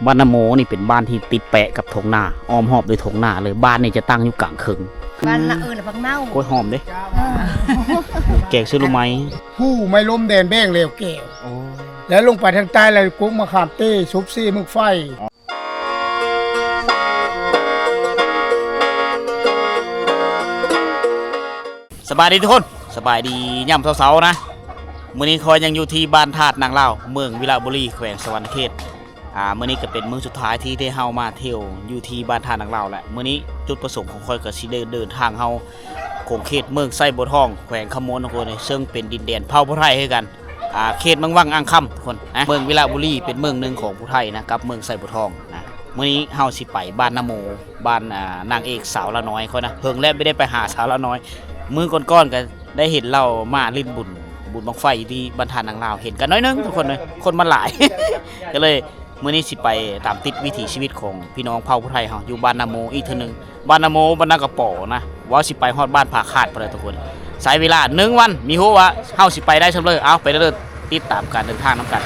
ບ້ານນາໂມນີ້ເປັນບ້ານທີ່ຕິດແປະກັບທົ່ງນາ ອ້ອມຮອບດ້ວຍທົ່ງນາເລີຍ. ບ້ານນີ້ຈະຕັ້ງຢູ່ກາງເຄິ່ງ. ບ້ານນາ ເອີ ລະຜັກເນົ່າ ໂອ້ຍ ຫອມເດ້. ແກງເສື້ອລູກໄມ້ ພູໄມ້ລົມແດນແບງແລວແກ້ວ. ໂອ້ ແລ້ວລົງໄປທາງໃຕ້ແລ້ວກົກມະຂາມເຕ້ ສົບເຊ ໝຶກໄຟ. ສະບາຍດີທຸກຄົນ ສະບາຍດີຍາມເຊົ້າໆນະ. ມື້ນີ້ຂ້ອຍຍັງຢູ່ທີ່ບ້ານທາດນາງລາວ ເມືອງວິລະບູລີ ແຂວງສະຫວັນນະເຂດ. ອ່າ ມື້ນີ້ກໍເປັນມື້ສຸດທ້າຍທີ່ໄດ້ເຮົາມາທ່ຽວຢູ່ທີ່ບ້ານທາດນາງລາວແຫຼະ. ມື້ນີ້ຈຸດປະສົງຂອງຂ້ອຍກໍຊິໄດ້ເດີນທາງເຮົາຂົງເຂດເມືອງໄຊບົວທອງ ແຂວງຄຳມ່ວນທຸກຄົນເລີຍ ເຊິ່ງເປັນດິນແດນເຜົ່າຜູ້ໄທຄືກັນ. ອ່າ ເຂດເມືອງວັງອ່າງຄຳທຸກຄົນນະ. ເມືອງວິລະບູລີເປັນເມືອງໜຶ່ງຂອງຜູ້ໄທນະ ກັບເມືອງໄຊບົວທອງນະ. ມື້ນີ້ເຮົາຊິໄປບ້ານນາໂມ ບ້ານ ອ່າ ນາງເອກສາວລານ້ອຍຂ້ອຍນະ. ເຫິງແລ້ວບໍ່ໄດ້ໄປຫາສາວລານ້ອຍ. ມື້ກ່ອນໆກໍໄດ້ເຫັນລາວມາຫຼິ້ນບຸນ ບຸນບັ້ງໄຟຢູ່ທີ່ບ້ານທາດນາງລາວ ເຫັນກັນໜ້ອຍໜຶ່ງທຸກຄົນເລີຍ ຄົນມັນຫຼາຍ ກໍເລີຍ ມື້ນີ້ຊິໄປຕາມຕິດວິຖີຊີວິດຂອງພີ່ນ້ອງເຜົ່າຜູ້ໄທເຮົາຢູ່ບ້ານນາໂມອີກເທື່ອໜຶ່ງ. ບ້ານນາໂມ ບ້ານນາກະປໍນະ ວ່າຊິໄປຮອດບ້ານຜາຂາດພຸ້ນແຫຼະທຸກຄົນ. ໃຊ້ເວລາໜຶ່ງວັນ ມີຮູ້ວ່າເຮົາຊິໄປໄດ້ຊ່ຳເລີ. ເອົາ ໄປເດີ ຕິດຕາມການເດີນທາງນຳກັນ.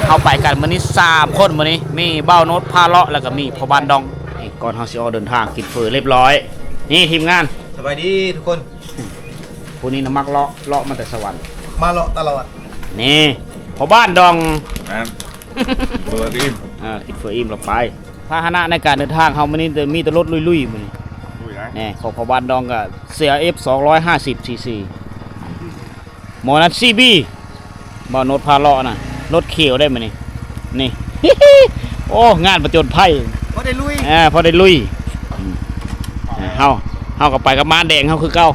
ເຮົາໄປກັນມື້ນີ້ສາມຄົນ ມື້ນີ້ມີບ່າວໂນດພາເລາະ ແລ້ວກໍມີພໍ່ບ້ານດອງ. ນີ້ ກ່ອນເຮົາຊິອອກເດີນທາງ ກິນເຝີຮຽບຮ້ອຍ. ນີ້ທີມງານ ສະບາຍດີທຸກຄົນ. ຜູ້ນີ້ນະມັກເລາະ ເລາະມາແຕ່ສະຫວັນ ມາເລາະຕະຫຼອດ. ນີ້ ພໍ່ບ້ານດອງ ແມ່ນ ເປີດອີ່ມ ເອີ ກິນເຝີອີ່ມແລ້ວໄປ. ພາຫະນະໃນການເດີນທາງເຮົາມື້ນີ້ມີແຕ່ລົດລຸຍໆມື້ນີ້. ແນ່ ຂອງພໍ່ບ້ານດອງກໍ ຊີ ອາ ເອັຟ ສອງຮ້ອຍຫ້າສິບ ຊີ ຊີ ໝໍນັ້ນ ຊີ ບີ ບ່າວໂນດພາເລາະນະ ລົດຂຽວໄດ້ມື້ນີ້. ນີ້ ໂອ້ ງານປະຈົນໄພ ພໍໄດ້ລຸຍ ເອີ ພໍໄດ້ລຸຍ. ອືມ ເຮົາ ເຮົາກໍໄປກັບມ້າແດງເຮົາຄືເກົ່າ.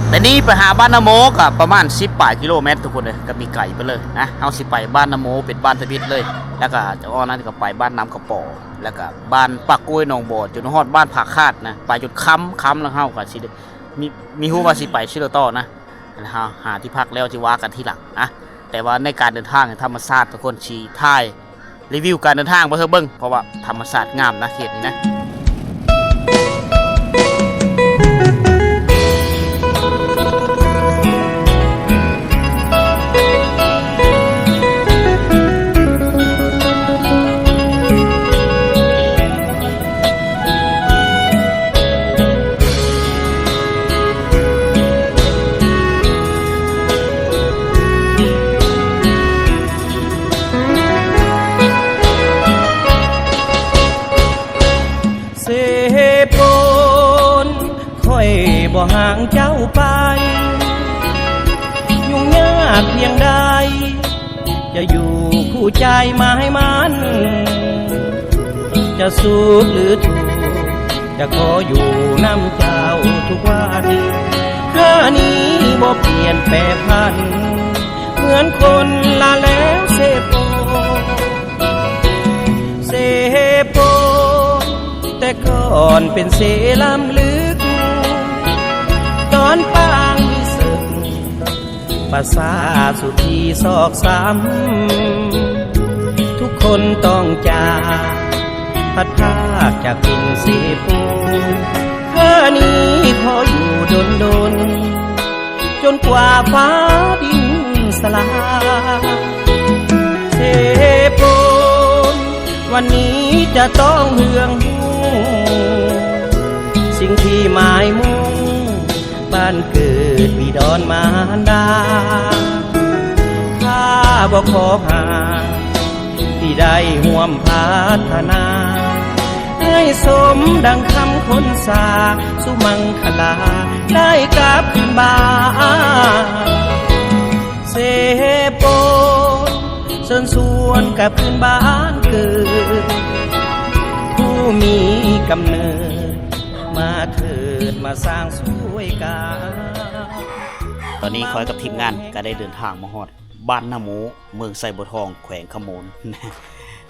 ແຕ່ນີ້ໄປຫາບ້ານນາໂມກໍປະມານສິບປາຍກິໂລແມັດທຸກຄົນເອີຍ ກໍມີໄກໄປເລີຍນະ. ເຮົາຊິໄປບ້ານນາໂມ ເປັນບ້ານທຳອິດເລີຍ ແລ້ວກໍຈາກນັ້ນກໍໄປບ້ານນ້ຳກະປໍ ແລ້ວກໍບ້ານປາກກ້ວຍໜອງບໍ ຈົນຮອດບ້ານຜາຂາດນະ. ໄປຈົນຄ່ຳ ຄ່ຳແລ້ວເຮົາກໍຊິໄດ້ ມີ ມີຮູ້ວ່າຊິໄປຊິຕໍ່ນະ. ເຮົາຫາທີ່ພັກແລ້ວຊິວ່າກັນທີຫຼັງນະ. ແຕ່ວ່າໃນການເດີນທາງທຳມະຊາດ ທຸກຄົນຊິຖ່າຍ ຣີວິວການເດີນທາງໄປໃຫ້ເບິ່ງ ເພາະວ່າທຳມະຊາດງາມນະ ເຂດນີ້ນະ. ເຊໂປນ ຂ້ອຍບໍ່ຫ່າງເຈົ້າໄປ ຫຍຸ້ງຍາກພຽງໃດ ຈະຢູ່ຄູ່ໃຈໝາຍໝັ້ນ ຈະສຸກຫຼືທຸກ ຈະຂໍຢູ່ນຳເຈົ້າທຸກວັນ ເທື່ອນີ້ບໍ່ປ່ຽນແປຜັນ ເໝືອນຄົນລະແລວເຊໂປ ເຊໂປ ແຕ່ກ່ອນເປັນເຊລ້ຳເລິກ ຕອນປາງມີເສິກ ປາສາດສຸດທີ່ຊອກຊ້ຳ ທຸກຄົນຕ້ອງຈາກ ພັດພາກຈາກຖິ່ນເຊໂປ ເທື່ອນີ້ຂໍຢູ່ດົນໆ ຈົນກວ່າຟ້າດິນສະຫຼາຍ ເຊໂປນ ວັນນີ້ຈະຕ້ອງເຮືອງຮູ້ ສິ່ງທີ່ໝາຍມຸ່ງ ບ້ານເກີດບິດອນມານດາ ຂ້າບໍ່ຂໍຫາ ທີ່ໄດ້ຮ່ວມພັດທະນາ ໃຫ້ສົມດັ່ງຄຳຄົນສາ ສຸມັງຄະລາໄດ້ກັບຄືນບ້ານ ເຊໂປນ ເຊີນຊວນກັບຄືນບ້ານເກີດ ຜູ້ມີກຳເນີດ ມາເທີດມາສ້າງຊ່ວຍກັນ. ຕອນນີ້ຂ້ອຍກັບທີມງານກໍໄດ້ເດີນທາງມາຮອດ ບ້ານນາໂມ ເມືອງໄຊບົວທອງ ແຂວງຄຳມ່ວນ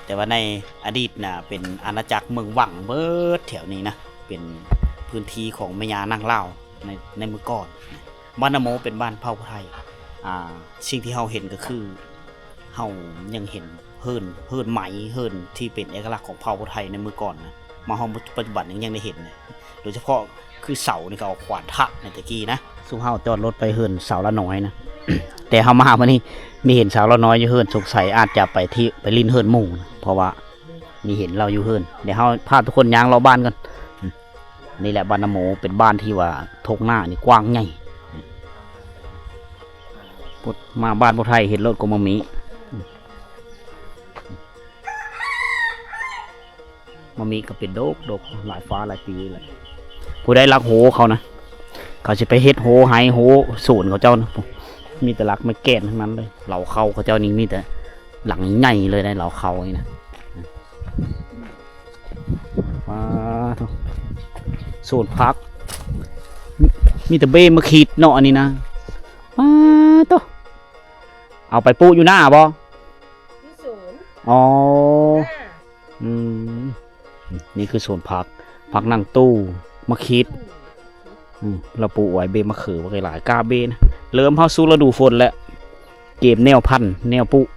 ແຕ່ວ່າໃນອະດີດນະ ເປັນອານາຈັກເມືອງວັງເບິດແຖວນີ້ນະ ເປັນພື້ນທີ່ຂອງແມ່ຍ່ານາງລາວໃນ ໃນມື້ກ່ອນ. ບ້ານນາໂມເປັນບ້ານເຜົ່າໄທ ອ່າ ສິ່ງທີ່ເຮົາເຫັນກໍຄື ເຮົາຍັງເຫັນເຮືອນ ເຮືອນໄມ້ ເຮືອນທີ່ເປັນເອກະລັກຂອງເຜົ່າໄທໃນມື້ກ່ອນນະ ມາຮອດປັດຈຸບັນນີ້ຍັງໄດ້ເຫັນນະ ໂດຍສະເພາະຄືເສົານີ້ກໍເອົາຂວານທະໃນແຕ່ກີ້ນະ. ຊຸມເຮົາຈອດລົດໄປເຮືອນສາວລານ້ອຍນະ ແຕ່ເຮົາມາມື້ນີ້ມີເຫັນສາວລານ້ອຍຢູ່ເຮືອນ ສົງໄສອາດຈະໄປທີ່ ໄປຫຼິ້ນເຮືອນໝູ່ນະ ເພາະວ່າມີເຫັນລາວຢູ່ເຮືອນ. ດຽວເຮົາພາທຸກຄົນຍ່າງເລາະບ້ານກ່ອນ. ນີ້ແຫຼະບ້ານນາໂມ ເປັນບ້ານທີ່ວ່າທົ່ງນານີ້ກວ້າງໃຫຍ່. ມາບ້ານຜູ້ໄທເຫັນໂລດກໍມາມີ ມາມີກໍເປັນດົກໆ ຫຼາຍຟ້າຫຼາຍປີແລ້ວ. ຜູ້ໃດລັກໂຮເຂົານະ ເຂົາຊິໄປເຮັດໂຮໄຮ່ໂຮສວນເຂົາເຈົ້ານະ ມີແຕ່ລັກໄມ້ແກ່ນທັງນັ້ນເລີຍ. ເລົ້າເຂົ້າເຂົາເຈົ້ານີ້ມີແຕ່ຫຼັງໃຫຍ່ເລີຍໃດ໋ ເລົ້າເຂົ້ານີ້ນະ. ປາໂທ້ ສວນຜັກ ມີແຕ່ເບ້ມາຂິດເນາະ ອັນນີ້ນະ. ປາໂທ້ ເອົາໄປປູກຢູ່ນາບໍ່? ຢູ່ສວນ. ອໍ ອືມ ນີ້ຄືສວນຜັກ ຜັກນັ່ງຕູ້ ໝາກຂິດ. ອືມ ລາວປູກໄວ້ເບ້ມະເຂືອບັກຫຼາຍໆ ກ້າເບ້ນະ. ເລີ່ມເຂົ້າສູ່ລະດູຝົນແລ້ວ ກຽມແນວພັນແນວປູກ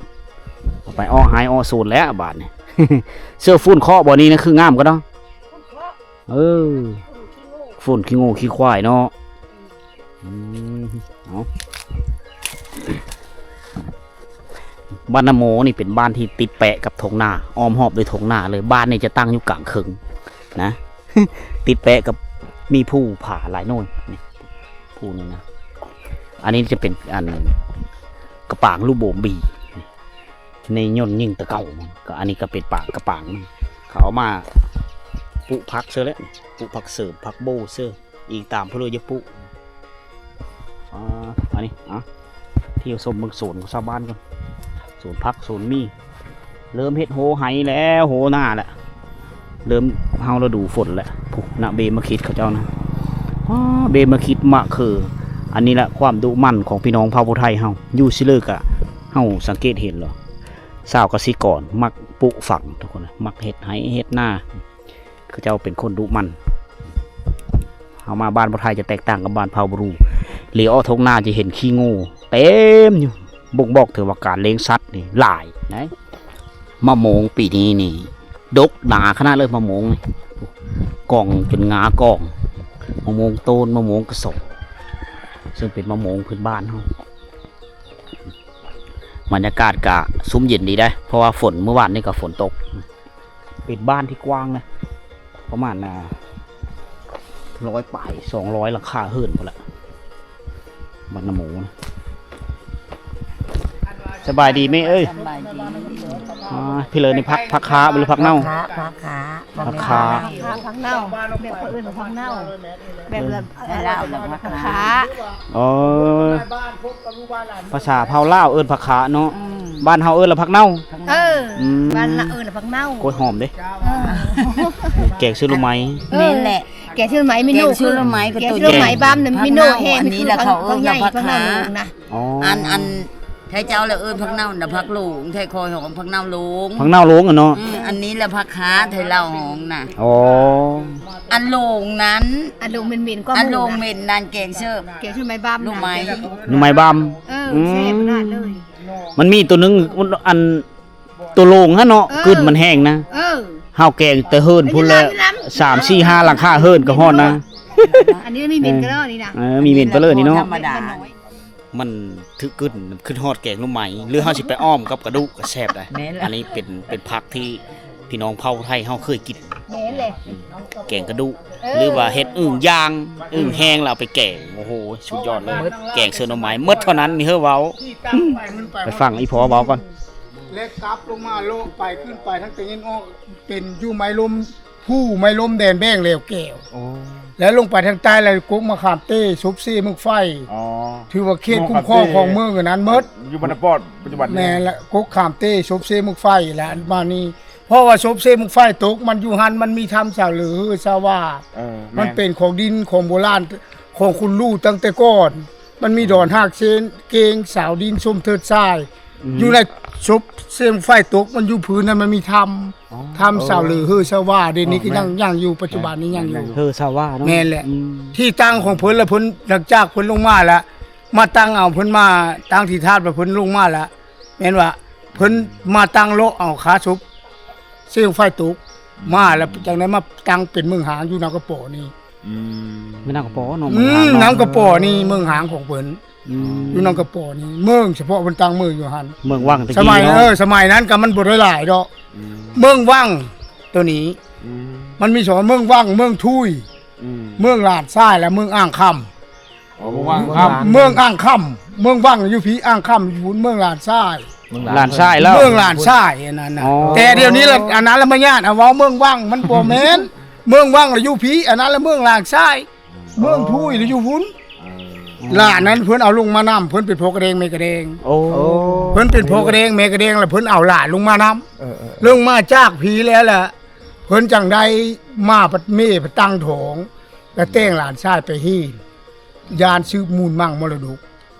ເອົາໄປເອາະໄຮ່ເອາະສວນແລ້ວບາດນີ້. ເສື້ອຝຸ່ນເຄາະບໍ່ນີ້ນະ ຄືງາມກະເນາະ. ເອີ ຝຸ່ນຂີ້ງູຂີ້ຄວາຍເນາະ. ອືມ ເອົາ ບ້ານນາໂມນີ້ເປັນບ້ານທີ່ຕິດແປະກັບທົ່ງນາ ອ້ອມຮອບດ້ວຍທົ່ງນາເລີຍ. ບ້ານນີ້ຈະຕັ້ງຢູ່ກາງເຄິ່ງນະ ຕິດແປະກັບ ມີພູຜາຫຼາຍໜ່ວຍນີ້ ພູນີ້ນະ. ອັນນີ້ຈະເປັນອັນກະປາງລູກໂບມບີ ໃນຍົນຍິງແຕ່ເກົ່າ ກໍອັນນີ້ກໍເປັນປາງ ກະປາງ ເຂົາເອົາມາປູກຜັກເຊີແຫຼະ ປູກຜັກເສີມ ຜັກໂບເຊີ ອີງຕາມຜູ້ເລີຍຢາກປູກ. ອາ ອັນນີ້ ອາ ທ່ຽວຊົມເບິ່ງສວນຂອງຊາວບ້ານກ່ອນ ສວນຜັກສວນໝີ່ ເລີ່ມເຮັດໂຮໄຮ່ແລ້ວ ໂຮນາແລ້ວ ເລີ່ມເຂົ້າລະດູຝົນແລ້ວ. ພຸ້ນນະ ເບ້ມາຂິດເຂົາເຈົ້ານະ ອາ ເບ້ມາຂິດ ໝາກເຂືອ. ອັນນີ້ແຫຼະຄວາມດຸໝັ່ນຂອງພີ່ນ້ອງເຜົ່າຜູ້ໄທເຮົາ ຢູ່ຊິເລີກະ ເຮົາສັງເກດເຫັນແລ້ວ ຊາວກະສິກອນມັກປູກຝັງ ທຸກຄົນນະ ມັກເຮັດໄຮ່ເຮັດນາ. ເຂົາເຈົ້າເປັນຄົນດຸໝັ່ນ. ເຮົາມາບ້ານບໍ່ໄທຈະແຕກຕ່າງກັບບ້ານເຜົ່າບຣູ ເລອອກທົ່ງນາຈະເຫັນຂີ້ງູເຕັມຢູ່ ບົ່ງບອກເຖິງວ່າການລ້ຽງສັດນີ້ຫຼາຍນະ. ມະມ່ວງປີນີ້ນີ້ດົກໜາຂະໜາດເລີຍ ມະມ່ວງນີ້ ກ່ອງຈົນງາກ່ອງ ມະມ່ວງໂຕນ ມະມ່ວງກະສອກ ເຊິ່ງເປັນມະມ່ວງພື້ນບ້ານເຮົາ. ບັນຍາກາດກະຊຸ່ມເຢັນດີໄດ໋ ເພາະວ່າຝົນ ມື້ວານນີ້ກະຝົນຕົກ. ເປັນບ້ານທີ່ກວ້າງນະ ປະມານ ອາ ຮ້ອຍປາຍ ສອງຮ້ອຍຫຼັງຄາເຮືອນພຸ້ນແຫຼະ ບ້ານນາໂມນະ. ສະບາຍດີແມ່ເອີຍ. ສະບາຍດີ. ອາ ພີ່ເລີນີ້ຜັກ ຜັກຄາບໍ່ ຫຼືຜັກເນົ່າ? ຜັກຄາ ຜັກຄາ ຜັກຄາ ຜັກເນົ່າ ແບບເຂົາເອີ້ນວ່າຜັກເນົ່າ ແບບ ເອີ ແບບລາວເອີ້ນວ່າຜັກຄາ. ອໍ ພາສາເຜົ່າລາວເອີ້ນຜັກຄາເນາະ. ອືມ ບ້ານເຮົາເອີ້ນວ່າຜັກເນົ່າ. ເອີ ອືມ ບ້ານລາວເອີ້ນວ່າຜັກເນົ່າ. ໂອ້ຍ ຫອມເດ້. ເອີ ແກງເສື້ອລູກໄມ້. ເອີ ແມ່ນແຫຼະ ແກງເສື້ອລູກໄມ້ມີໂນ ແກງເສື້ອລູກໄມ່ ແກງເສື້ອລູກໄມ້ບ້ານມີໂນແຮງ. ອັນນີ້ລະເຂົາເອີ້ນວ່າຜັກຄາ. ອໍ ອັນ ອັນ ໄທເຈົ້າລະເອີ້ນຜັກເນົ່ານະ ຜັກໂຫຼງ ໄທຂ້ອຍຮ້ອງຜັກເນົ່າໂຫຼງ ຜັກເນົ່າໂຫຼງອະເນາະ. ອືມ ອັນນີ້ລະຜັກຄາ ໄທລາວຮ້ອງນະ. ອໍ ອັນໂຫຼງນັ້ນ ອັນໂຫຼງເໝັນໆ ກວ່າ ອັນໂຫຼງເໝັນນັ້ນແກງເສີ້ອ ແກງເສີ້ອໃບບາມ ລູກໄມ້ ລູກໄມ້ບາມ. ເອີ ອືມ ແຊບຂະໜາດເລີຍ. ມັນມີໂຕໜຶ່ງ ອັນ ໂຕໂຫຼງຫັ້ນເນາະ. ເອີ ກິ່ນມັນແຮງນະ. ເອີ ເຮົາແກງແຕ່ເຮືອນພຸ້ນແຫຼະ ສາມສີ່ຫ້າຫຼັງຄາເຮືອນກໍຮອດນະ. ອັນນີ້ມີເໝັນກະເລີນີ້ນະ. ເອີ ມີເໝັນປະເລີນີ້ເນາະ ທຳມະດາ. ມັນຖືກກິ່ນ ຄຶດຮອດແກງໜໍ່ໄມ້ ຫຼືເຮົາຊິໄປອ້ອມກັບກະດູກກໍແຊບໄດ໋. ແມ່ນລະ ອັນນີ້ເປັນ ເປັນຜັກທີ່ພີ່ນ້ອງເຜົ່າໄທເຮົາເຄີຍກິນ. ແມ່ນແຫຼະ ອືມ ແກງກະດູກ ເອີ ຫຼືວ່າເຮັດອຶ່ງຢ່າງ ອືມ ອຶ່ງແຫ້ງແລ້ວເອົາໄປແກງ. ໂອ້ໂຫ ສຸດຍອດເລີຍ. ແກງເສີ້ອໜໍ່ໄມ້ໝົດເທົ່ານັ້ນ ມີເຮີເວົ້າ. ອືມ ໄປຟັງອີ່ພໍ່ເວົ້າກ່ອນ. ແລະກັບລົງມາ ເລາະໄປ ຂຶ້ນໄປທາງຕາເວັນອອກ ເປັນຢູ່ໄມ້ລົມ ພູໄມ້ລົມແດນແບ້ງແຫຼວແກ້ວ. ໂອ້ ແລ້ວລົງໄປທາງໃຕ້ແລ້ວກົກມະຂາມເຕ້ ສົບເຊ ເມືອງໄຟ. ອໍ ຖືວ່າເຂດຄຸ້ມຄອງຂອງເມືອງອັນນັ້ນໝົດ ຢູ່ບ້ານນາປອດປັດຈຸບັນ. ແມ່ນລະ ກົກຂາມເຕ້ ສົບເຊ ເມືອງໄຟ. ແລ້ວອັນມານີ້ ເພາະວ່າສົບເຊ ເມືອງໄຟຕົກ ມັນຢູ່ຫັ້ນ ມັນມີຖ້ຳສາວເຫຼືອ ເຮີສາວາ. ເອີ ມັນເປັນຂອງດິນຂອງໂບລານຂອງຄຸນລູກຕັ້ງແຕ່ກ່ອນ. ມັນມີດອນຮາກເຊນເກງ ສາວດິນ ຊົມເທີດຊາຍ. ອືມ ຢູ່ໃນສົບເຊ ເມືອງໄຟຕົກ ມັນຢູ່ພື້ນນັ້ນ ມັນມີຖ້ຳ. ອໍ ຖ້ຳສາວເຫຼືອ ເຮີສາວາ ດຽວນີ້ກໍຍັງ ຍັງຢູ່ ປັດຈຸບັນນີ້ຍັງຢູ່ ເຮີສາວາເນາະ. ແມ່ນແຫຼະ ອືມ ທີ່ຕັ້ງຂອງເພິ່ນລະ ເພິ່ນຫຼັງຈາກເພິ່ນລົງມາລະ ມາຕັ້ງເອົາ ເພິ່ນມາຕັ້ງທີ່ທາດວ່າເພິ່ນລົງມາລະ ແມ່ນວ່າເພິ່ນມາຕັ້ງເລາະເອົາຄາສົບເຊ ເມືອງໄຟຕົກມາລະ ຈັ່ງໄດ້ມາຕັ້ງເປັນເມືອງຮ້າງຢູ່ນາກະປໍນີ້. ອືມ ແມ່ນ້ຳກະປໍເນາະ ອືມ ເມືອງຫາງເນາະ ນ້ຳກະປໍນີ້ເມືອງຫາງຂອງເພິ່ນ ອືມ ຢູ່ນ້ຳກະປໍນີ້ ເມືອງສະເພາະເພິ່ນຕັ້ງເມືອງຢູ່ຫັ້ນ ເມືອງວັງແຕ່ ສະໄໝ ເອີ ສະໄໝນັ້ນກໍມັນບໍ່ໄດ້ຫຼາຍດອກ ອືມ ເມືອງວັງໂຕນີ້ ອືມ ມັນມີສອງ ເມືອງວັງ ເມືອງທຸຍ ອືມ ເມືອງຫຼານຊາຍ ແລະ ເມືອງອ່າງຄຳ ອໍ ເມືອງວັງ ເມືອງອ່າງຄຳ ເມືອງວັງຢູ່ພີ້ ອ່າງຄຳຢູ່ພຸ້ນ ເມືອງຫຼານຊາຍ ເມືອງຫຼານຊາຍແລ້ວ ເມືອງຫຼານຊາຍ ອັນນັ້ນນະ ອໍ ແຕ່ດຽວນີ້ລະ ອັນນັ້ນລະມາຍາດເອົາເວົ້າເມືອງວັງ ມັນບໍ່ແມ່ນ ເມືອງວັງລະຢູ່ພີ້ ອັນນັ້ນລະເມືອງຫຼານຊາຍ ເມືອງທຸຍລະຢູ່ພຸ້ນ ເອີ ຫຼານນັ້ນເພິ່ນເອົາລົງມານຳ ເພິ່ນເປັນພໍ່ກະແດງແມ່ກະແດງ ໂອ້ ເພິ່ນເປັນພໍ່ກະແດງແມ່ກະແດງ ລະເພິ່ນເອົາຫຼານລົງມານຳ ເອີໆ ລົງມາຈາກພີ້ແລ້ວລະ ເພິ່ນຈັ່ງໄດ້ມາ ພັດແມ່ພັດຕັ້ງທ້ອງ ລະແຕ່ງຫຼານຊາຍໄປຮຽນ ຢ້ານສືບມູນໝັ້ງມໍລະດົກ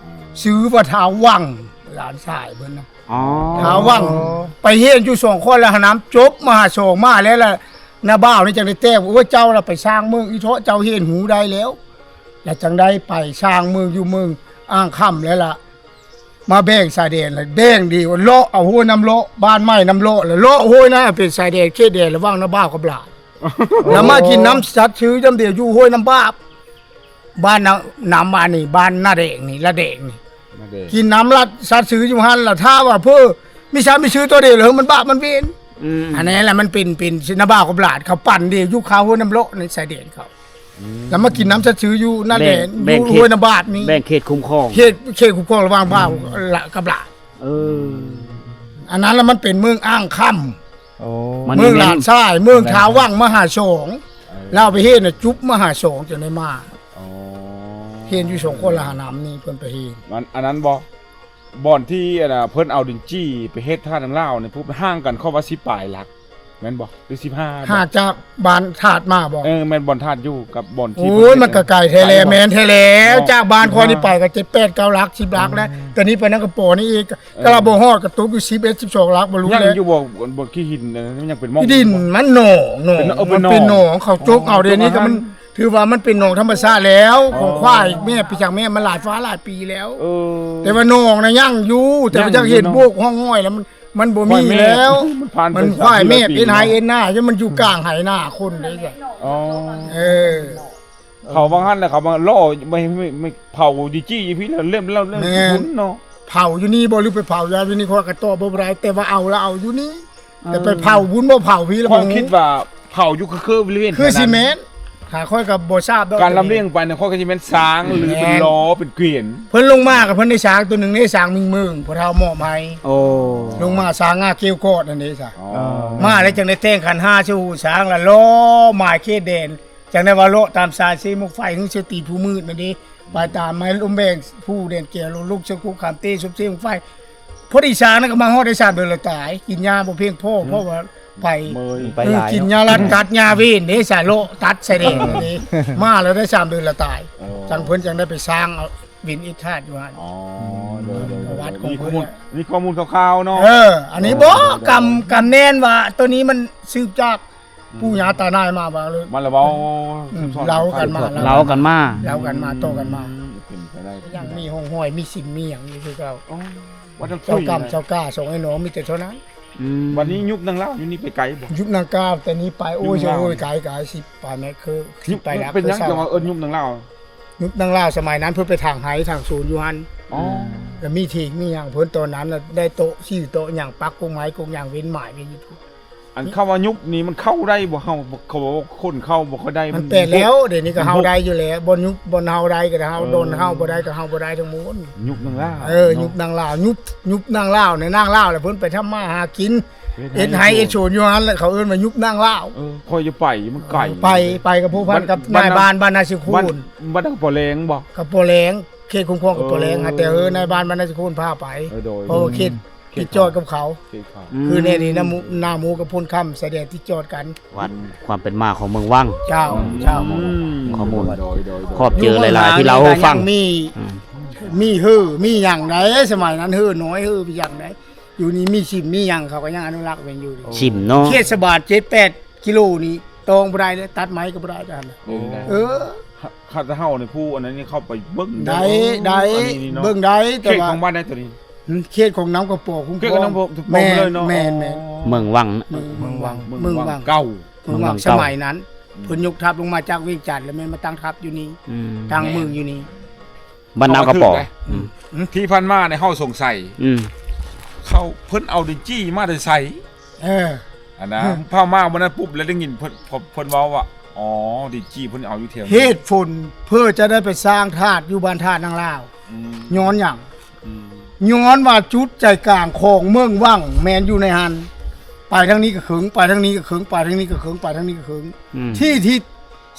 ຊື່ວ່າທ້າວວັງ ຫຼານຊາຍເພິ່ນນະ ອໍ ທ້າວວັງ ໄປຮຽນຢູ່ສອງຄົນລະຫານຳ ຈົບມະຫາສອງມາແລ້ວລະ ນ້າບ່າວນີ້ຈັ່ງໄດ້ແຕ່ງ ໂອ້ຍ ເຈົ້າລະໄປສ້າງເມືອງອີເທາະ ເຈົ້າຮຽນຮູ້ໄດ້ແລ້ວ ລະຈັ່ງໄດ້ໄປສ້າງເມືອງຢູ່ເມືອງອ່າງຄຳແລ້ວລະ ມາແບ່ງຊາຍແດນລະ ແບ່ງດີ ເລາະເອົາຫ້ວຍນ້ຳເລາະ ບ້ານໃໝ່ນ້ຳເລາະ ລະເລາະຫ້ວຍນັ້ນເປັນຊາຍແດນເຂດແດນລະຫວ່າງນ້າບ່າວກັບຫຼານ ລະມາກິນນ້ຳສັດຊື່ ນ້ຳດຽວຢູ່ຫ້ວຍນ້ຳບາບ ບ້ານນ້ຳ ນ້ຳອັນນີ້ ບ້ານນາແດງນີ້ ລະແດງນີ້ ນາແດງ ກິນນ້ຳລັດສັດຊື່ຢູ່ຫັ້ນລະ ຖ້າວ່າເພີ້ມີຊາມີຊື່ຕົວດຽວລະ ເອີ ມັນບາບມັນເວນ ອືມ ອັນນັ້ນລະມັນເປັນ ເປັນນ້າບ່າວກັບຫຼານ ເຂົາປັ່ນດຽວຢູ່ຄາຫ້ວຍນ້ຳເລາະໃນຊາຍແດນເຂົາ ອືມ ລະມາກິນນ້ຳສັດຊື່ຢູ່ນາແດງ ແບ່ງ ຢູ່ຫ້ວຍນ້ຳບາບນີ້ ແບ່ງເຂດຄຸ້ມຄອງ ເຂດ ເຂດຄຸ້ມຄອງລະຫວ່າງບ່າວ ອືມ ລະກັບຫຼານ ເອີ ອັນນັ້ນລະມັນເປັນເມືອງອ່າງຄຳ ໂອ້ ເມືອງຫຼານຊາຍ ເມືອງທ້າວວັງມະຫາສອງ ເອີ ລາວໄປຮຽນນະ ຈຸບມະຫາສອງຈັ່ງໄດ້ມາ ອໍ ຮຽນຢູ່ສອງຄົນລະຫານຳນີ້ ເພິ່ນໄປຮຽນ ອັນ ອັນນັ້ນບໍ່ ບ່ອນທີ່ ອັນນ່າ ເພິ່ນເອົາດິນຈີ່ໄປເຮັດທາດນ້ຳລາວນີ້ ຜູ້ ຫ່າງກັນເຂົາວ່າສິບປາຍຫຼັກ ແມ່ນບໍ່ ຫຼືສິບຫ້າ ຫ່າງຈາກບ້ານທາດມາບໍ່? ເອີ ແມ່ນບ່ອນທາດຢູ່ກັບບ່ອນທີ່ ໂອ້ຍ ເພິ່ນເຮັດ ມັນກະໄກແທ້ແຫຼະ ໄກບໍ່? ແມ່ນແທ້ແລ້ວ ເນາະ ຈາກບ້ານຂ້ອຍນີ້ໄປກະເຈັດແປດເກົ້າຫຼັກ ສິບຫຼັກແລ້ວ ອືມ ແຕ່ນີ້ໄປນຳກະປໍນີ້ອີກ ເອີ ກະລະບໍ່ຮອດ ກະຕົກຢູ່ສິບເອັດ ສິບສອງຫຼັກ ບໍ່ຮູ້ແຫຼະ ຍັງຢູ່ບໍ່ ບ່ອນຂີ້ຫີນ ມັນຍັງເປັນໝອງ ດິນມັນໜອງ ໜອງ ເປັນ ເອີ ມັນເປັນໜອງ ເປັນໜອງ ເຂົາຈົກເອົາ ເອີ ດຽວນີ້ກະມັນ ຖືວ່າມັນເປັນໜອງທຳມະຊາດແລ້ວ ອໍ ຂອງຄວາຍແມ່ ໄປຈາກແມ່ມັນຫຼາຍຟ້າຫຼາຍປີແລ້ວ ເອີ ແຕ່ວ່າໜອງນະຍັງຢູ່ ແຕ່ວ່າຢາກເຫັນ ຍັງຢູ່ເນາະ ໂບກຮ່ອງຫ້ອຍແລ້ວ ມັນ ມັນບໍ່ມີແລ້ວ ມັນຄວາຍແມ່ ມັນຄວາຍແມ່ ເປັນໄຮ່ເປັນນາ ມັນຢູ່ກາງໄຮ່ນາຄົນເດ້ ອໍ ເອີ ເຂົາວ່າຫັ້ນແຫຼະ ເຂົາວ່າລໍໄວ້ ໄວ້ ໄວ້ເຜົາດີຈີ່ຢູ່ພີ້ແລ້ວ ເຫຼັ້ມແລ້ວ ເຫຼັ້ມ ແມ່ນ ເນາະ ເຜົາຢູ່ນີ້ບໍ່ ຫຼືໄປເຜົາຢູ່ນັ້ນ ຢູ່ນີ້ຂ້ອຍກະຕອບບໍ່ໄດ້ ແຕ່ວ່າເອົາລະເອົາຢູ່ນີ້ ແຕ່ໄປເຜົາພຸ້ນບໍ່ເຜົາພີ້ລະ ຄວາມຄິດວ່າເຜົາຢູ່ຄື ຄືບໍລິເວນ ຄືຊິແມ່ນ ຫາຂ້ອຍກະບໍ່ຊາບດອກ ການລຳລຽງໄປນະ ຂ້ອຍກະຊິແມ່ນຊ້າງ ຫຼືເປັນລໍ ເປັນກວຽນ ເພິ່ນລົງມາກະເພິ່ນໄດ້ຊ້າງໂຕໜຶ່ງເດ້ ຊ້າງມິງເມີງ ພໍ່ເຖົ້າມອບໃຫ້ ໂອ້ ລົງມາຊ້າງງາກຽວກອດຫັ້ນເດ້ຊະ ອໍ ມາແລ້ວຈັ່ງໄດ້ແຕ່ງຂັນຫ້າສູ່ຊ້າງ ລະລໍໝາຍເຂດແດນ ຈັ່ງໄດ້ວ່າເລາະຕາມຊາຍເຊໝົກໄຟ ຫຶງເຊຕີນພູມືດນັ້ນເດ້ ໄປຕາມໄມ້ລົມແບງ ພູແດນແກ້ວ ລົງເຊໂຄກຂາມເຕ ສົມເຊໝົກໄຟ ພໍດີຊ້າງນັ້ນກະມາຮອດໄດ້ສາມເດືອນລະຕາຍ ກິນຫຍ້າບໍ່ພຽງພໍ ອືມ ເພາະວ່າໄປ ໄປ ເອີ ຫຼາຍ ກິນຫຍ້າລັດ ເນາະ ກັດຫຍ້າເວນເດ້ ສາເລາະຕັດຊາຍແດນເດ້ ມາແລ້ວໄດ້ສາມເດືອນລະຕາຍ ອໍ ຈັ່ງເພິ່ນຈັ່ງໄດ້ໄປສ້າງເອົາເວນເອກທາດຢູ່ຫັ້ນ ອໍ ໂດຍໆໆ ປະຫວັດຂອງເພິ່ນ ມີຂໍ້ມູນ ມີຂໍ້ມູນຄ່າວໆເນາະ ເອີ ອັນນີ້ບໍ່ ໂດຍໆໆ ກຳ ກຳແໜ້ນວ່າໂຕນີ້ມັນສືບຈາກ ອືມ ປູ່ຍ່າຕານາຍມາວ່າເລີຍ ມັນລະເວົ້າ ອືມ ເລົ່າກັນມາ ເລົ່າກັນມາ ເລົ່າກັນມາ ຕໍ່ກັນມາ ເປັນໄປໄດ້ ຍັງມີຮ່ອງຮອຍ ມີສິມ ມີຫຍັງຢູ່ຄືເກົ່າ ອໍ ວັດນ້ຳ ເຈົ້າກຳ ເຈົ້າກ້າ ສອງໄອ້ນ້ອງ ມີແຕ່ເທົ່ານັ້ນ ອືມ ບັດນີ້ຍຸບນາງລາວຢູ່ນີ້ໄປໄກບໍ່? ຍຸບນາງກ້າວແຕ່ນີ້ໄປ ໂອ້ຍ ຍຸບນາງລາວ ໂອ້ຍ ໄກ ໄກ ສິບປາຍແມັດ ຄື ສິບປາຍຫຼັກ ເປັນຫຍັງ ຄືເຊົາ ຈັ່ງວ່າເອີ້ນຍຸບນາງລາວ? ຍຸບນາງລາວສະໄໝນັ້ນເພິ່ນໄປຖາງໄຮ່ຖາງສວນຢູ່ຫັ້ນ ອໍ ລະມີຖຽງມີຫຍັງເພິ່ນ ຕອນນັ້ນນະ ໄດ້ໂຕະ ຊື່ໂຕະຫຍັງ ປັກກົງໄມ້ກົງຫຍັງ ເວັ້ນໝາຍເວັ້ນຢູ່ ອັນເຂົາວ່າຍຸບນີ້ມັນເຂົ້າໄດ້ບໍ່? ເຮົາ ເຂົາວ່າຄົນເຂົ້າບໍ່ຄ່ອຍໄດ້ ມັນແປດແລ້ວ ດຽວນີ້ກະເຮົາໄດ້ຢູ່ແລ້ວ ບ່ອນຍຸບ ບ່ອນເຮົາໄດ້ກະເຮົາ ເອີ ບ່ອນເຮົາບໍ່ໄດ້ກະເຮົາບໍ່ໄດ້ທັງໝົດ ຍຸບນາງລາວ ເອີ ເນາະ ຍຸບນາງລາວ ຍຸບ ຍຸບນາງລາວ ໃນນາງລາວລະເພິ່ນໄປທຳມາຫາກິນ ເຮັດໄຮ່ເຮັດສວນຢູ່ຫັ້ນແຫຼະ ເຂົາເອີ້ນວ່າຍຸບນາງລາວ ເອີ ຂ້ອຍຈະໄປ ມັນໄກ ເອີ ໄປ ໄປກະພົວພັນກັບນາຍບ້ານບ້ານນາຊິຄູນ ບ້ານ ບ້ານກະປໍແລງບໍ່? ກະປໍແລງ ເຂດຄຸ້ມຄອງກະປໍແລງ ເອີ ແຕ່ເຮີ້ນາຍບ້ານບ້ານນາຊິຄູນພາໄປ ເອີ ໂດຍ ເພາະວ່າເຂດ ເຂດ ຕິດຈອດກັບເຂົາ ເຂດເຂົາ ອືມ ຄືແນວນີ້ນະ ນາໝູກັບໂພນຄຳ ຊາຍແດນຕິດຈອດກັນ ວັດ ຄວາມເປັນມາຂອງເມືອງວັງ ເຈົ້າ ເຈົ້າ ອືມ ຂໍ້ມູນ ໂດຍ ໂດຍ ໂດຍ ຂອບໃຈຫຼາຍໆທີ່ເລົ່າສູ່ຟັງ ມີ ອືມ ມີເຮີ້ ມີຫຍັງໃດ ສະໄໝນັ້ນເຮີ້ນ້ອຍ ເຮີ້ຫຍັງໃດ ຢູ່ນີ້ມີຊິມ ມີຫຍັງ ເຂົາກະຍັງອະນຸລັກເປັນຢູ່ ຊິມເນາະ ເຂດສະບານເຈັດແປດ ກິໂລນີ້ຕອງບໍ່ໄດ້ເດ້ ຕັດໄມ້ກະບໍ່ໄດ້ກະຫັ້ນ ເອີ ເອີ ຄັນເຮົານີ້ຜູ້ອັນນັ້ນນີ້ເຂົ້າໄປເບິ່ງໄດ້ ໄດ້ ເບິ່ງໄດ້ ແຕ່ວ່າ ເຂດຂອງບ້ານໃດໂຕນີ້? ເຂດຂອງນ້ຳກະປໍຄຸ້ມຄອງ ເຂດຂອງນ້ຳກະປໍ ແມ່ນ ແມ່ນ ເມືອງວັງ ເມືອງວັງ ເມືອງວັງ ເມືອງວັງເກົ່າ ເມືອງວັງ ເມືອງວັງເກົ່າ ສະໄໝນັ້ນ ເພິ່ນຍົກທັບລົງມາຈາກວຽງຈັນ ແລ້ວແມ່ນມາຕັ້ງທັບຢູ່ນີ້ ອືມ ຕັ້ງເມືອງຢູ່ນີ້ ບ້ານນາກະປໍ ອືມ ທີ່ຜ່ານມານີ້ເຮົາສົງໄສ ອືມ ເຂົາ ເພິ່ນເອົາດິນຈີ່ມາແຕ່ໃສ? ເອີ ອັນນະ ອືມ ພາມາມື້ນັ້ນປຸບ ແລ້ວໄດ້ຍິນເພິ່ນ ເພິ່ນເວົ້າວ່າ ອໍ ດິນຈີ່ເພິ່ນເອົາຢູ່ແຖວນີ້ ເຫດຜົນເພື່ອຈະໄດ້ໄປສ້າງທາດຢູ່ບ້ານທາດນາງລາວ ອືມ ຍ້ອນຫຍັງ? ອືມ ຍ້ອນວ່າຈຸດໃຈກາງຂອງເມືອງວັງແມ່ນຢູ່ໃນຫັ້ນ ໄປທາງນີ້ກໍເຄິ່ງ ໄປທາງນີ້ກໍເຄິ່ງ ໄປທາງນີ້ກໍເຄິ່ງ ໄປທາງນີ້ກໍເຄິ່ງ ອືມ ທີ່ທິດ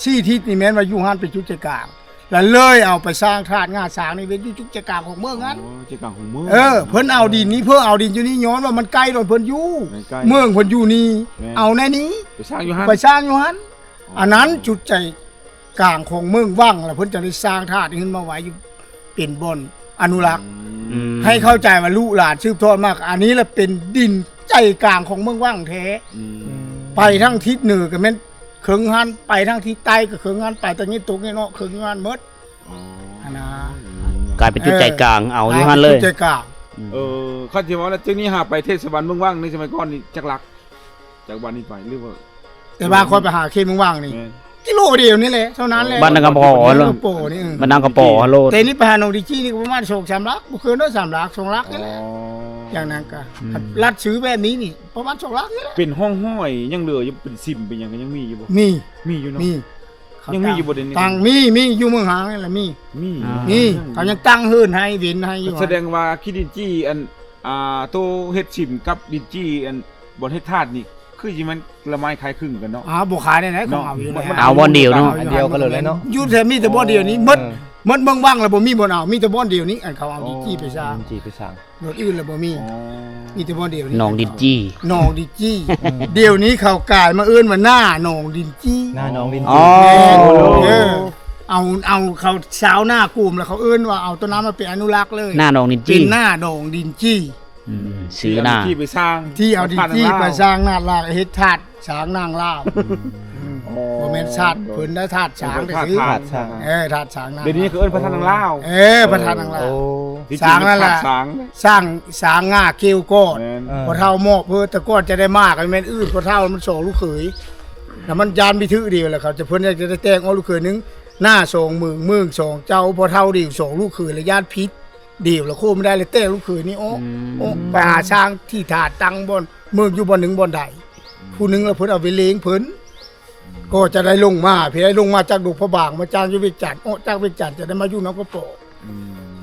ສີ່ທິດນີ້ແມ່ນວ່າຢູ່ຫັ້ນເປັນຈຸດໃຈກາງ ແລ້ວເລີຍເອົາໄປສ້າງທາດງາຊ້າງນີ້ເປັນຢູ່ຈຸດໃຈກາງຂອງເມືອງຫັ້ນ ອໍ ໃຈກາງຂອງເມືອງ ເອີ ເພິ່ນເອົາດິນນີ້ ເພິ່ນເອົາດິນຢູ່ນີ້ ຍ້ອນວ່າມັນໃກ້ດອນເພິ່ນຢູ່ ມັນໃກ້ ເມືອງເພິ່ນຢູ່ນີ້ ແມ່ນ ເອົາແນວນີ້ ໄປສ້າງຢູ່ຫັ້ນ ໄປສ້າງຢູ່ຫັ້ນ ອໍ ອັນນັ້ນຈຸດໃຈກາງຂອງເມືອງວັງ ແລ້ວເພິ່ນຈະໄດ້ສ້າງທາດຂຶ້ນມາໄວ້ຢູ່ເປັນບ່ອນອະນຸລັກ ອືມ ໃຫ້ເຂົ້າໃຈວ່າລູກຫຼານສືບທອດມາ ອັນນີ້ລະເປັນດິນໃຈກາງຂອງເມືອງວັງແທ້ ອືມ ໄປທາງທິດເໜືອກໍແມ່ນ ເຄິ່ງຫັ້ນ ໄປທາງທິດໃຕ້ກໍເຄິ່ງຫັ້ນ ໄປທາງທິດຕົກນີ້ເນາະ ເຄິ່ງຢູ່ຫັ້ນໝົດ ອໍ ຫັ້ນນະ ກາຍເປັນຈຸດໃຈກາງ ເອີ ເອົາຢູ່ຫັ້ນເລີຍ ກາຍເປັນຈຸດໃຈກາງ ອືມ ເອີ ຄັນຊິເວົ້າແລ້ວ ຈັ່ງນີ້ຫາໄປເທດສະບານເມືອງວັງໃນສະໄໝກ່ອນນີ້ຈັກຫຼັກ ຈາກບ້ານນີ້ໄປ ຫຼືວ່າ ແຕ່ວ່າຂ້ອຍໄປຫາເຂດເມືອງວັງນີ້ ແມ່ນ ກິໂລດຽວນີ້ແຫຼະ ເທົ່ານັ້ນແຫຼະ ບ້ານນາກະປໍ ບ້ານນາກະປໍນີ້ ເອີ ບ້ານນາກະປໍໂລດ ແຕ່ນີ້ໄປຫາໜອງດິນຈີ່ນີ້ກໍປະມານສອງສາມຫຼັກ ບໍ່ເກີນດອກສາມຫຼັກ ສອງຫຼັກນີ້ແຫຼະ ອໍ ຢ່າງນັ້ນກໍ ອືມ ລັດຊື້ແບບນີ້ນີ້ ປະມານສອງຫຼັກນີ້ແຫຼະ ເປັນຮ່ອງຮອຍຍັງເຫຼືອຢູ່ບໍ່? ເປັນສິມເປັນຫຍັງກໍຍັງມີຢູ່ບໍ່? ມີ ມີຢູ່ເນາະ ມີ ຍັງມີຢູ່ບໍ່ດຽວນີ້? ຕັ້ງ ມີ ມີ ຢູ່ເມືອງຫາງນີ້ລະມີ ມີ ອ່າ ມີ ເຂົາຍັງຕັ້ງເຮືອນໃຫ້ເວັນໃຫ້ຢູ່ ສະແດງວ່າຂີ້ດິນຈີ່ ອັນ ອ່າ ໂຕເຮັດສິມກັບດິນຈີ່ ອັນ ບ່ອນເຮັດທາດນີ້ ຄືຊິແມ່ນລະໄມ້ຄ້າຍຄຶງກັນເນາະ ອ່າ ບໍ່ຂາຍແນວໃດ ເນາະ ຂອງເອົາຢູ່ແລ້ວ ເອົາບ່ອນດຽວເນາະ ອັນດຽວກັນເລີຍເນາະ ຢູ່ແຖວມີແຕ່ບ່ອນດຽວນີ້ໝົດ ເອີ ໝົດເມືອງວັງແລ້ວບໍ່ມີບ່ອນເອົາ ມີແຕ່ບ່ອນດຽວນີ້ ອັນເຂົາເອົາດິນຈີ່ໄປສ້າງ ດິນຈີ່ໄປສ້າງ ບ່ອນອື່ນລະບໍ່ມີ ອໍ ມີແຕ່ບ່ອນດຽວນີ້ ໜອງດິນຈີ່ ໜອງດິນຈີ່ ອືມ ດຽວນີ້ເຂົາກາຍມາເອີ້ນວ່າໜ້າໜອງດິນຈີ່ ໜ້າໜອງດິນຈີ່ ອໍ ເອີ ເອົາ ເອົາເຂົາຊາວນາກູມ ແລ້ວເຂົາເອີ້ນວ່າເອົາໂຕນັ້ນມາເປັນອະນຸລັກເລີຍ ໜ້າໜອງດິນຈີ່ ເປັນໜ້າໜອງດິນຈີ່ ອືມ ຊື່ໜ້າ ທີ່ເອົາດິນຈີ່ໄປສ້າງ ທີ່ເອົາດິນຈີ່ໄປສ້າງນາດລາວ ເຮັດທາດ ຊ້າງນາງລາວ ອືມ ອໍ ບໍ່ແມ່ນທາດເພິ່ນນະ ທາດຊ້າງ ເອີ ທາດຊ້າງ ທາດຊ້າງ ເອີ ທາດຊ້າງນາງ ດຽວນີ້ເຂົາເອີ້ນພະທາດນາງລາວ ເອີ ພະທາດນາງລາວ ໂອ້ ຊ້າງນັ້ນລະ ທາດຊ້າງ ຊ້າງ ຊ້າງງາເກວກອດ ແມ່ນ ເອີ ພໍ່ເຖົ້າມອບເພິ່ນ ແຕ່ກ່ອນຈະໄດ້ມາກໍແມ່ນອື່ນ ພໍ່ເຖົ້າມັນສອງລູກເຂີຍ ແລ້ວມັນຢ້ານມີຖືດຽວ ແລ້ວເຂົາຈະ ເພິ່ນຢາກຈະໄດ້ແຕ່ງອອກລູກເຂີຍໜຶ່ງ ໜ້າສອງເມືອງ ເມືອງສອງເຈົ້າ ພໍ່ເຖົ້າດຽວສອງລູກເຂີຍ ແລ້ວຢ້ານຜິດ ດຽວລະໂຄມໄດ້ລະແຕ່ລູກເຂີຍນີ້ອອກ ອືມ ອອກໄປຫາຊ້າງທີ່ຖາຕັ້ງບ່ອນ ເມືອງຢູ່ບ່ອນໜຶ່ງບ່ອນໃດ ອືມ ຜູ້ໜຶ່ງລະເພິ່ນເອົາໄປເລງເພິ່ນ ອືມ ກໍຈະໄດ້ລົງມາ ເພິ່ນໄດ້ລົງມາຈາກດວງພະບາງ ມາຈ້າງຢູ່ວຽງຈັນ ອອກຈາກວຽງຈັນຈະໄດ້ມາຢູ່ນຳກະປອ ອື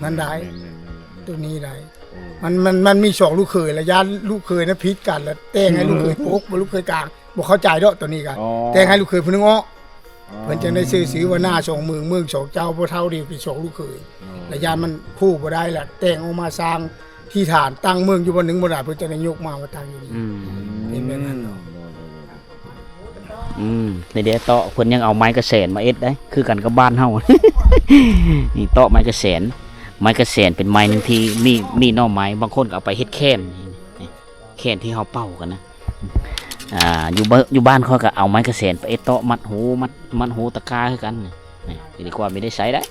ມ ນັ້ນໄດ໋ ແມ່ນໆໆໆ ໂຕນີ້ໄດ໋ ໂອ້ ມັນ ມັນ ມັນມີສອງລູກເຂີຍລະ ຢ້ານລູກເຂີຍນະຜິດກັນລະ ແຕ່ງໃຫ້ ອືມ ລູກເຂີຍປົກ ບໍ່ ລູກເຂີຍກາງ ບໍ່ເຂົ້າໃຈດອກໂຕນີ້ກະ ອໍ ແຕ່ງໃຫ້ລູກເຂີຍຜູ້ໜຶ່ງອອກ ອໍ ເພິ່ນຈຶ່ງໄດ້ຊື່ຊື່ວ່າໜ້າສອງເມືອງ ເມືອງສອງເຈົ້າ ພໍ່ເຖົ້າດຽວເປັນສອງລູກເຂີຍ ອໍ ລະຢ້ານມັນຄູ່ບໍ່ໄດ້ລະ ແຕ່ງອອກມາສ້າງທີ່ຖານຕັ້ງເມືອງຢູ່ບ່ອນໜຶ່ງບໍ່ໄດ້ ເພິ່ນຈະໄດ້ຍົກມາ ມາຕັ້ງຢູ່ນີ້ ອືມ ເປັນແບບນັ້ນເນາະ ອືມ ນີ້ເດ້ ເຕາະເພິ່ນຍັງເອົາໄມ້ກະແສນມາເຮັດໄດ໋ ຄືກັນກັບບ້ານເຮົາ ນີ້ເຕາະໄມ້ກະແສນ ໄມ້ກະແສນເປັນໄມ້ໜຶ່ງທີ່ມີ ມີໜໍ່ໄມ້ ບາງຄົນກໍເອົາໄປເຮັດແຄນ ແຄນທີ່ເຮົາເປົ່າກັນນະ ອ່າ ຢູ່ບ້ານ ຢູ່ບ້ານຂ້ອຍກໍເອົາໄມ້ກະແສນໄປເຮັດເຕາະມັດໂຮ ມັດ ມັດໂຮຕະກ້າຄືກັນ ນີ້ ນີ້ ດີກວ່າມີໄດ້ໃຊ້ໄດ໋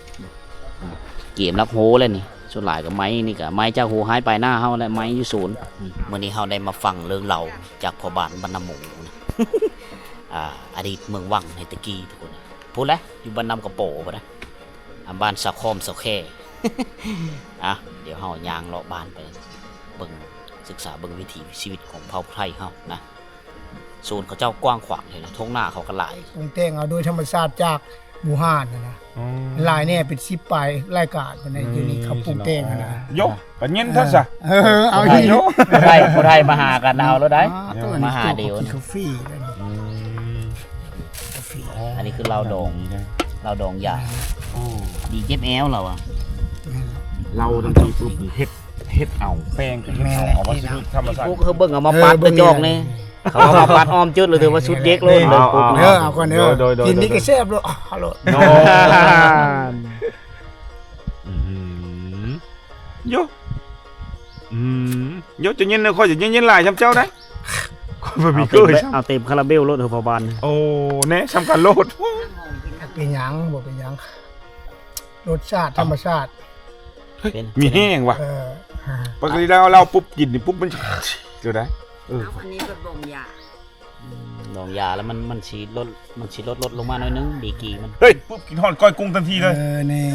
ເກມລັກໂຮແລ້ວນີ້ ສ່ວນຫຼາຍກໍໄມ້ນີ້ກໍໄມ້ຈາກໂຮໄຮ່ປາຍນາເຮົາ ແລະ ໄມ້ຢູ່ສວນ ມື້ນີ້ເຮົາໄດ້ມາຟັງເລື່ອງລາວຈາກພໍ່ບ້ານບ້ານນາໂມນະ ອ່າ ອະດີດເມືອງວັງໃນແຕ່ກີ້ທຸກຄົນ ພຸ້ນແຫຼະ ຢູ່ບ້ານນຳກະໂປພຸ້ນນະ ອ່າ ບ້ານສາວຄອມສາວແຄ ອ່ະ ດຽວເຮົາຍ່າງເລາະບ້ານໄປເບິ່ງ ສຶກສາເບິ່ງວິຖີຊີວິດຂອງເຜົ່າໄທເຮົານະ ສວນເຂົາເຈົ້າກວ້າງຂວາງເລີຍນະ ທົ່ງນາເຂົາກໍຫຼາຍ ປຸງແຕ່ງເອົາໂດຍທຳມະຊາດຈາກບູຮານຫັ້ນນະ ອໍ ຫຼາຍແນ່ເປັນສິບປາຍລາຍການພຸ້ນນະ ອືມ ຢູ່ນີ້ເຂົາປຸງແຕ່ງຫັ້ນນະ ໂຢ ກໍຍິນທັນຊະ ເອີ ເອີ ເອົາອີກ ຜູ້ໄທ ຜູ້ໄທມາຫາກັນເອົາໂລດໄດ໋ ອ່າ ມາຫາດຽວ ກິນກາເຟໄດ້ ອືມ ກາເຟ ອໍ ອັນນີ້ຄືເຫຼົ້າດອງ ເຫຼົ້າດອງຢາ ໂອ້ ດີເຈັບແອວລາວອະ ແມ່ນ ເຫຼົ້າທັງທີປຸບນີ້ເຮັດ ເຮັດເອົາ ແປ້ງກໍເຮັດເອົາ ແມ່ນແຫຼະ ເອົາວັດຖຸທຳມະຊາດ ພວກເຂົາເບິ່ງເອົາມາປັດ ເອີ ເບິ່ງແນ່ ກະຈອກນີ້ ເຂົາເອົາມາປຸກນີ້ ເຂົາເອົາມາປັດອ້ອມຈຸດເລີຍ ຖືວ່າສຸດເຈັກໂລດ ເອີ ເອົາ ເອົາ ເອົາກ່ອນເດີ ໂດຍ ໂດຍ ໂດຍ ກິນນີ້ກໍແຊບໂລດ ໂດຍ ອະໂລດ ນັ້ນ ອືມ ໂຢ ອືມ ໂຢ ຈະເຢັນເດີ ຂ້ອຍຈະເຢັນຫຼາຍຊ່ຳເຈົ້າໄດ໋ ຂ້ອຍບໍ່ມີເຄີຍ ເອົາເຕັມຄາລາເບວໂລດເດີພໍ່ບ້ານ ໂອ້ ແນ່ ຊ່ຳກັນໂລດ ເປັນຫຍັງ ບໍ່ເປັນຫຍັງ ລົດຊາດທຳມະຊາດ ເປັນ ມີແຮງວ່ະ ເອີ ປະກະຕິແລ້ວເຫຼົ້າປຸບກິນນີ້ປຸບມັນ ເຈົ້າໄດ໋ ເອີ ເອົາ ອັນນີ້ເປັນບົ່ງຢາ ອືມ ດອງຢາແລ້ວມັນ ມັນຊິລົດ ມັນຊິລົດ ລົດລົງມາໜ້ອຍໜຶ່ງ ດີກຣີມັນ. ເຮີ້ຍ ປຸບ ກິນຮອດກ້ອຍກຸ້ງທັນທີເລີຍ. ເອີ ນີ້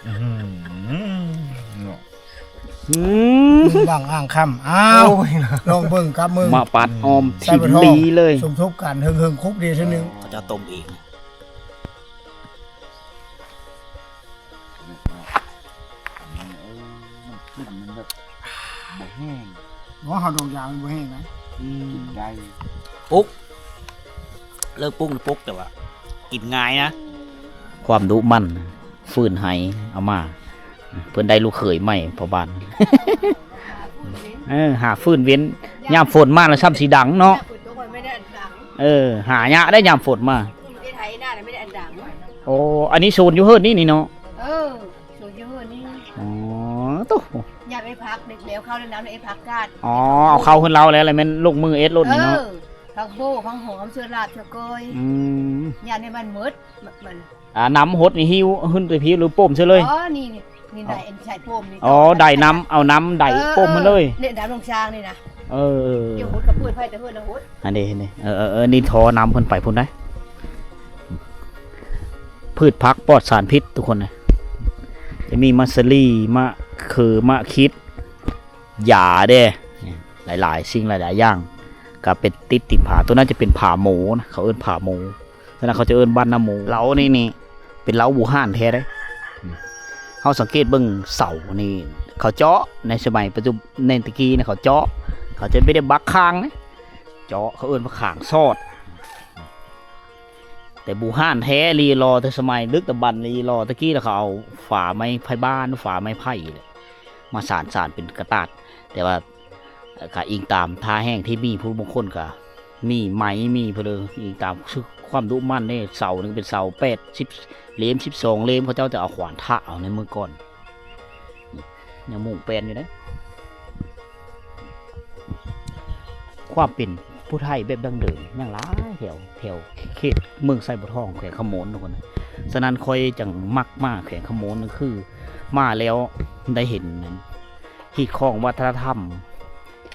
ອືມ ເນາະ ອືມ ບາງອ່າງຄຳ. ອ້າວ ໂອ້ຍ ລອງເບິ່ງກັບມື ມາປັດອ້ອມ ໃສ່ ຊິນ ບໍ່ທອງ ດີເລີຍ. ສົມທົບກັນເຫິງໆ ຄຸບເດເທື່ອໜຶ່ງ. ເຂົາເຈົ້າຕົ້ມເອງ. ເອີ ມັນຂຶ້ນ ມັນແບບບໍ່ແຫ້ງ. ບໍ່ ເຮົາດອງຢາມັນບໍ່ແຫ້ງນະ. ອືມ ກິນໄດ້ ປຸກ ເລີກປຸກນະປຸກ ແຕ່ວ່າກິນງ່າຍນະ. ຄວາມດຸໝັ່ນ ຟືນໄຫເອົາມາ ເພິ່ນໄດ້ລູກເຂີຍໃໝ່ພໍ່ບ້ານ. ເອີ ຫາຟືນເວັ້ນ ຍາມຝົນມາແລ້ວຊ້ຳຊິດັງເນາະ. ເອີ ຫາຍາກໄດ໋ຍາມຝົນມາ. ໄປໄຖນານະ ໄມ່ໄດ້ອັນດັງ. ໂອ້ ອັນນີ້ໂຊນຢູ່ເຮືອນນີ້ນີ້ເນາະ. ເອີ ໂຊນຢູ່ເຮືອນນີ້. ອໍ ໂຕ ຢາກໄດ້ຜັກ ເດັກແລ້ວເຂົ້າແລ້ວນຳ ໄດ້ຜັກກາດ. ອໍ ເອົາເຂົ້າເຮືອນລາວແລ້ວ ແລ້ວແມ່ນລົງມືເອັດໂລດນີ້ເນາະ. ເອີ ຜັກໂບ ຜັກຫອມ ເສືອລາບ ເສືອກ້ອຍ. ອືມ ຢາກໃຫ້ມັນໝົດ ມັນ ອ່າ ນ້ຳຫົດນີ້ຫິ້ວຂຶ້ນໄປພີ້ ຫຼືປ້ມໃສ່ເລີຍ? ອໍ ນີ້ ນີ້ ນີ້ໄດ້ ອໍ ອັນໃສ່ປ້ມນີ້. ອໍ ໄດ້ນ້ຳ ເອົານ້ຳໄດ້ ເອີ ປ້ມມັນເລີຍ. ນີ້ນ້ຳລົງຊາງນີ້ນະ. ເອີ ເອີ ເອີ ດຽວຫົດກະເປີດໄຟແຕ່ເຮີນນະຫົດ. ອັນນີ້ ນີ້ ເອີ ເອີ ເອີ ນີ້ທໍ່ນ້ຳເພິ່ນໄປພຸ້ນໄດ໋. ພືດຜັກປອດສານພິດທຸກຄົນນະ ຈະມີໝາກສາລີ ໝາກເຂີ ໝາກຂິດ ຢາເດ້ ຫຼາຍໆສິ່ງຫຼາຍໆຢ່າງ ກະເປັນຕິດຕີນຜາ. ໂຕນັ້ນຈະເປັນຜາໂມນະ ເຂົາເອີ້ນຜາໂມ. ສະນັ້ນເຂົາຈະເອີ້ນບ້ານນາໂມ. ເລົານີ້ນີ້ເປັນເລົາບູຮານແທ້ເດ້. ເຮົາສັງເກດເບິ່ງເສົານີ້ ເຂົາເຈາະໃນສະໄໝປັດຈຸ ໃນແຕ່ກີ້ນະ ເຂົາເຈາະ ເຂົາຈະບໍ່ໄດ້ບັກຄາງເດ້ ເຈາະ ເຂົາເອີ້ນວ່າຄາງສອດ. ແຕ່ບູຮານແທ້ລີຫຼໍ່ ແຕ່ສະໄໝດຶກດຳບັນລີຫຼໍ່ ແຕ່ກີ້ນະ ເຂົາເອົາຝາໄມ້ໄຜ່ບ້ານ ຝາໄມ້ໄຜ່ ມາສານ ສານເປັນກະຕາດ. ແຕ່ວ່າ ເອີ ກະອີງຕາມທ່າແຮງທີ່ມີ ຜູ້ບາງຄົນກະມີໄມ້ ມີເພີ້ ອີງຕາມຄວາມດຸໝັ່ນເດ້. ເສົານີ້ເປັນເສົາແປດສິບເຫຼ້ມ ສິບສອງເຫຼ້ມ ເຂົາເຈົ້າຈະເອົາຂວານທະເອົາໃນມື້ກ່ອນ. ຍັງມຸງແປ້ນຢູ່ເດ້. ຄວາມເປັນຜູ້ໄທແບບດັ້ງເດີມຍັງຫຼາຍແຖວ ແຖວເຂດເມືອງໄຊບົວທອງ ແຂວງຄຳມ່ວນທຸກຄົນ. ສະນັ້ນຂ້ອຍຈັ່ງມັກມາແຂວງຄຳມ່ວນ ຄືມາແລ້ວໄດ້ເຫັນຮີດຄອງວັດທະນະທຳ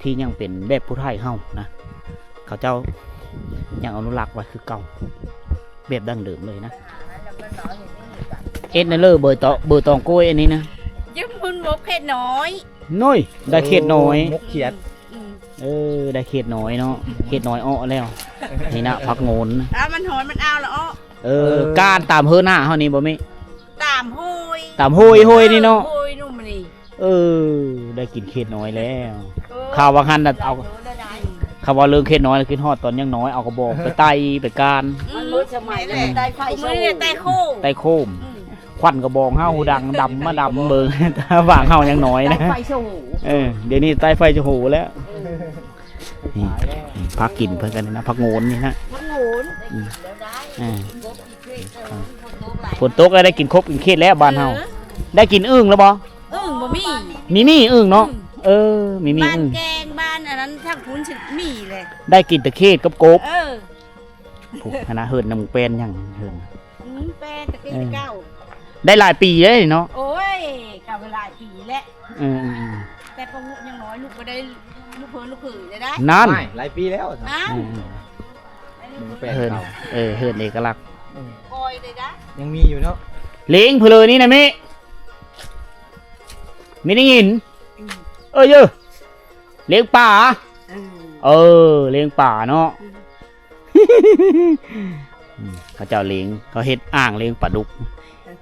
ທີ່ຍັງເປັນແບບຜູ້ໄທເຮົານະ ເຂົາເຈົ້າຍັງອະນຸລັກໄວ້ຄືເກົ່າ ແບບດັ້ງເດີມເລີຍນະ. ເອັດແນວເລີ ເບີຕອ ເບີຕອງກ້ວຍອັນນີ້ນະ. ຢູ່ພຸ້ນບໍ່ ເຂດນ້ອຍ. ໂອ້ຍ ໄດ້ເຂດນ້ອຍ. ໂອ້ ໝົກຂຽດ. ອືມ ເອີ ໄດ້ເຂດນ້ອຍເນາະ ເຂດນ້ອຍເອາະແລ້ວ. ນີ້ນະ ຜັກໂງນ. ອ້າວ ມັນຮ້ອນ ມັນອ້າວລະເອາະ. ເອີ ເອີ ກ້ານຕາມເຮີໜ້າເຮົານີ້ບໍ່ມີ. ຕາມໂຮຍ ຕາມໂຮຍ ໂຮຍນີ້ເນາະ ໂຮຍໜຸ່ມນີ້. ເອີ ໄດ້ກິນເຂດນ້ອຍແລ້ວ. ເອີ ຂ່າວວ່າຫັ້ນນະ ເອົາ ເອີ ໄດ້ ຄຳວ່າເລື່ອງເຂດນ້ອຍ ຄິດຮອດຕອນຍັງນ້ອຍ ເອົາກະບອງໄປໄຕ່ໄປກ້ານ. ອືມ ມັນໝົດສະໄໝແລ້ວ ອືມ ໄຕ່ໄຟ ມື້ນີ້ໄຕ່ໂຄມ ໄຕ່ໂຄມ. ອືມ ຄວັນກະບອງເຮົາຫູດັງດຳມາດຳເບິ່ງ ຫວ່າງເຮົາຍັງນ້ອຍນະ ໄຕ່ໄຟໂຊ. ເອີ ດຽວນີ້ໄຕ່ໄຟໂຊແລ້ວ. ເອີ ນີ້ ນີ້ ຜັກກິນເພິ່ນກັນນະ ຜັກໂງນນີ້ນະ ຜັກໂງນ. ອືມ ເອີ ຝົນຕົກແລ້ວ ໄດ້ກິນຄົບກິນເຂດແລ້ວບ້ານເຮົາ. ເອີ ໄດ້ກິນອຶ່ງແລ້ວບໍ່? ອຶ່ງບໍ່ມີ. ມີ ມີອຶ່ງເນາະ. ອືມ ເອີ ມີ ມີອຶ່ງ. ບ້ານແກງ ບ້ານອັນນັ້ນທາງພຸ້ນຊິມີແຫຼະ. ໄດ້ກິນແຕ່ເຂດກັບກົບ. ເອີ ພຸ້ນຫັ້ນນະ ເຮີນນຳແປ້ນຍັງເຮີນ. ອືມ ແປ້ນແຕ່ເກ ເອີ ແຕ່ເກົ່າ. ໄດ້ຫຼາຍປີແລ້ວເນາະ. ໂອ້ຍ ກະວ່າຫຼາຍປີແລ້ວ. ເອີ ເອີ ເອີ ແຕ່ປະຫຸຍັງນ້ອຍ ລູກກໍໄດ້ລູກເຂີ ລູກເຂີໄດ້. ນັ້ນ ຫຼາຍປີແລ້ວ. ນັ້ນ ເອີ ເອີ ເຮີນ ເອີ ເຮີນເອກະລັກ. ອືມ ປ່ອຍໄດ້ດະ ຍັງມີຢູ່ເນາະ. ເລ້ງເພີ້ນີ້ນະ ມີ ມີໄດ້ຍິນ. ອືມ ເອີ ເອີ ລ້ຽງປາ. ເອີ ເອີ ລ້ຽງປາເນາະ. ອືມ ອືມ ເຂົາເຈົ້າລ້ຽງ ເຂົາເຮັດອ່າງລ້ຽງປາດຸກ. ເອີ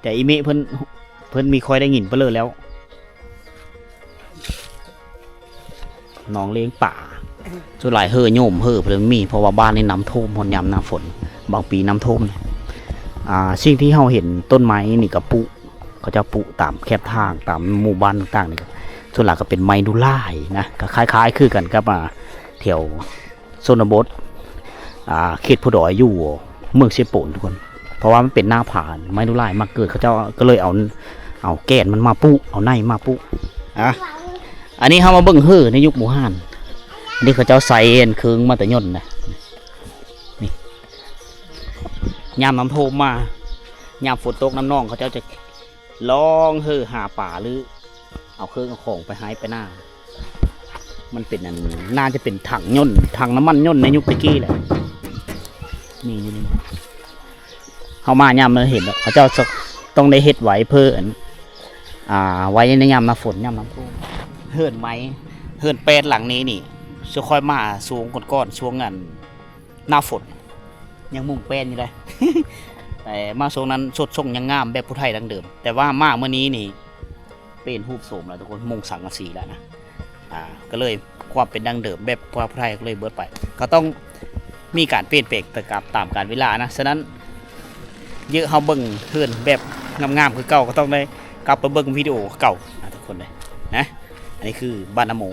ແຕ່ອີ່ເມະເພິ່ນ ເພິ່ນມີ ຄ່ອຍໄດ້ຍິນປະເລີແລ້ວ ນ້ອງລ້ຽງປາ. ເອີ ສ່ວນຫຼາຍເຮີໂຍມ ເຮີເພິ່ນມີ ເພາະວ່າບ້ານນີ້ນ້ຳຖ້ວມ ຮອດຍາມໜ້າຝົນ ບາງປີນ້ຳຖ້ວມ. ອ່າ ສິ່ງທີ່ເຮົາເຫັນ ຕົ້ນໄມ້ນີ້ກະປຸ ເຂົາເຈົ້າປຸຕາມແຄມທາງ ຕາມໝູ່ບ້ານຕ່າງໆນີ້ ກະສ່ວນຫຼາຍກະເປັນໄມ້ດູ່ຫຼ້າຍນະ ກະຄ້າຍໆຄືກັນກັບ ອ່າ ແຖວ ຊົນນະບົດ ອ່າ ເຂດພູດອຍຢູ່ເມືອງເຊໂປນທຸກຄົນ. ເພາະວ່າມັນເປັນໜ້າຜາ ໄມ້ດູ່ຫຼ້າຍມັກເກີດ ເຂົາເຈົ້າກໍເລີຍເອົາ ເອົາແກ່ນມັນມາປຸ ເອົາໃນມາປຸ. ອ່າ ອັນນີ້ເຮົາມາເບິ່ງເຮີໃນຍຸກບູຮານ. ອັນນີ້ເຂົາເຈົ້າໃສ່ອັນເຄື່ອງມາແຕ່ຍົນນະ. ນີ້ ຍາມນ້ຳຖ້ວມມາ ຍາມຝົນຕົກນ້ຳນອງ ເຂົາເຈົ້າຈະ ລອງເຮີຫາປາ ຫຼື ເອົາເຄື່ອງເອົາຂອງໄປໄຮ່ໄປນາ. ມັນເປັນອັນ ໜ້າຈະເປັນຖັງຍົນ ຖັງນ້ຳມັນຍົນໃນຍຸກແຕ່ກີ້ແຫຼະ. ນີ້ຢູ່ນີ້ ເຮົາມາຍາມນັ້ນເຫັນດອກ ເຂົາເຈົ້າຕ້ອງໄດ້ເຮັດໄວ້ເພື່ອອັນ ອ່າ ໄວ້ໃນຍາມໜ້າຝົນ ຍາມນ້ຳຖ້ວມ. ເຮືອນໄມ້ ເຮືອນແປ້ນຫຼັງນີ້ນີ້ ຊຸມຂ້ອຍມາຊ່ວງກ່ອນໆ ຊ່ວງອັນ ໜ້າຝົນ ຍັງມຸງແປ້ນຢູ່ເດ້ ແຕ່ມາຊ່ວງນັ້ນສົດຊົງຍັງງາມແບບຜູ້ໄທດັ້ງເດີມ ແຕ່ວ່າມາມື້ນີ້ນີ້ ປ່ຽນຮູບໂສມແລ້ວທຸກຄົນ ມຸງສັງກະສີແລ້ວນະ ອ່າ ກໍເລີຍຄວາມເປັນດັ້ງເດີມແບບພວກຜູ້ໄທກໍເລີຍເບິດໄປ ກໍຕ້ອງມີການປ່ຽນແປງໄປຕາມ ຕາມການເວລານະ. ສະນັ້ນ ເຍາະເຮົາເບິ່ງເຮືອນແບບງາມໆຄືເກົ່າ ກໍຕ້ອງໄດ້ກັບໄປເບິ່ງວິດີໂອເກົ່ານະທຸກຄົນເດ້ນະ. ອັນນີ້ຄືບ້ານນາໂມ